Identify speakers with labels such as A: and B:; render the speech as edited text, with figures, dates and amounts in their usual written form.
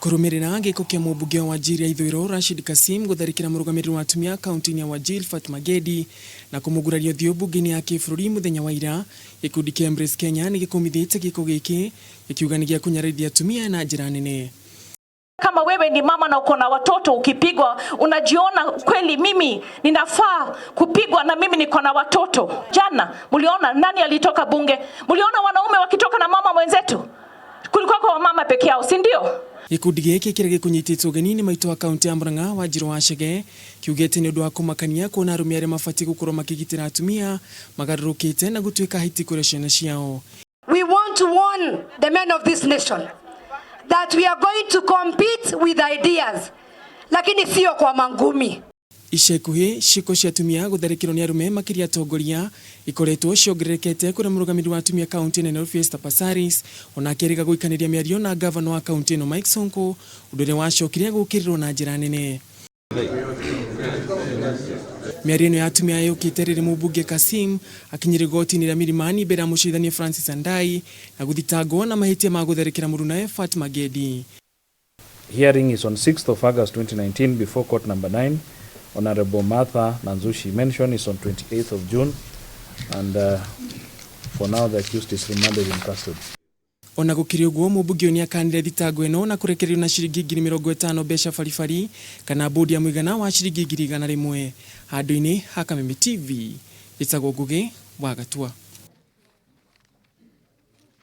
A: Kũrũmĩrĩra gĩko kĩa mũmbunge wa Wajir ya ithũĩro Rashid Kassim gũtharĩkĩra mũrũgamĩrĩri wa atumia kaunti-inĩ ya Wajir Fatma Gedi na kũmũguraria ũthiũ mbunge-inĩ ya kĩbũrũri mũthenya wa ira, gĩkundi kĩa Embrace Kenya nĩ gĩkũmithĩtie gĩko gĩkĩ gĩkiuga nĩ gĩa kũnyararithia atumia na njĩra nene.
B: Kama wewe ni mama na uko na watoto, ukipigwa unajiona kweli, mimi ninafaa kupigwa na mimi niko na watoto. Jana mliona nani alitoka bunge? Mliona wanaume wakitoka na mama mwenzetu? Kulikuwa kwa wamama peke yao, si ndio?
A: Gĩkundi gĩkĩ kĩrĩa gĩkũnyitĩtwo ũgeni nĩ maitũ wa kaunti ya Murang'a Wanjiru wa Chege kiugĩte nĩ ũndũ wa kũmakania kuona arũme arĩa mabatiĩ gũkorwo makĩgitĩra atumia magarũrũkĩte na gũtuĩka hiti kũrĩ ciana ciao.
C: We want to warn the men of this nation that we are going to compete with ideas, lakini sio kwa mangumi.
A: Ica ikuhĩ ciĩko cia atumia gũtharĩkĩrwo nĩ arũme makĩria atongoria ikoretwo ciongererekete kũrĩa mũrũgamĩrĩri wa atumia kaunti-inĩ ya Nairobi Esther Passaris onake erĩga gũikanĩria mĩario na gavana wa kaunti ĩno Mike Sonko ũndũ ũrĩa wacokire gũkĩrĩrwo na njĩra nene. Mĩario ĩno ya atumia yũkĩte rĩrĩ mũmbunge Kassim akinyire igoti-inĩ rĩa Milimani mbere ya mũcirithania Francis Andai na gũthitangwo na mahĩtia ma gũtharĩkĩra mũrunawe Fatma Gedi.
D: Hearing is on 6th of August 2019 before court number 9. Honorable Martha Nanzushi mention is on 28th of June, and for now the accused is remanded in custody.
A: Ona gũkĩrĩ ũguo mũmbunge ũyũ nĩakanire thitango ĩno na kũrekererio na ciringi 50,000 mbeca baribari kana bũndi ya mũigana wa ciringi 100,000. Handũ-inĩ ha Kameme TV, njĩtagwo Ngũgĩ wa Gatua.